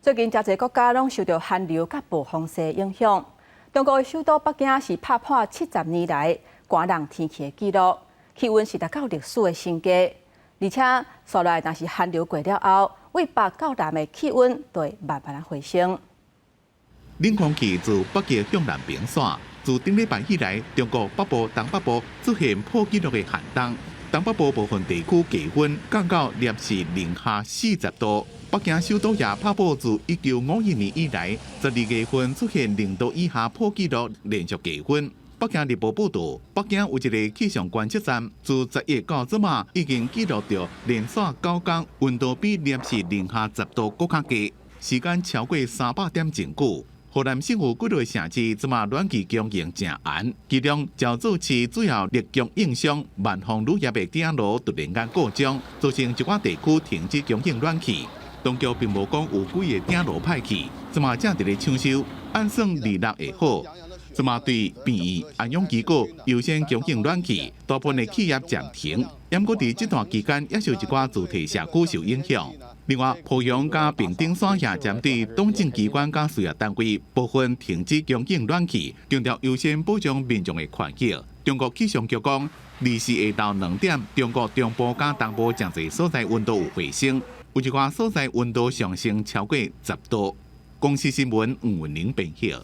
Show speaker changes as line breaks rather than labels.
最近誠濟國家攏受著寒流佮暴風雪影響。中國的首都北京是拍破70年來寒冷天氣的紀錄，氣溫是達到歷史的新低。而且，紲來若是寒流過了後，對北到南的氣溫就會慢慢仔回升。
冷空氣自北極向南爿徙，自頂禮拜以來，中國北部、東北部出現破紀錄的寒冬。東北部部分地區低溫降到攝氏零下40度。北京首都也拍破自1951年以來12月份出現0度以下破紀錄連續低溫。北京日報報導，北京有一个氣象觀測站，自10月到這馬已經記錄著連續9工溫度比攝氏零下10度閣較低，時間超過300點鐘久。河南省有幾个城市這馬暖氣供應誠絚，其中焦作市主要熱供應商萬豐鋁業的鼎爐突然間故障，造成一寡地區停止供應暖氣。當局並無講有幾个鼎爐歹去，這馬正佇咧搶修，按算26會好。這馬對病院、安養機構優先供應暖氣，大部分的企業暫停。毋過佇這段期間，也是有一寡主題社區受影響。另外，濮陽佮平頂山也針對黨政機關佮事業單位部分停止供應暖氣，強調優先保障民眾的權益。中國氣象局講，24下晝2點，中國中部佮東部誠濟所在溫度有回升，有一寡所在溫度上升超過10度。公視新聞吳文玲編譯。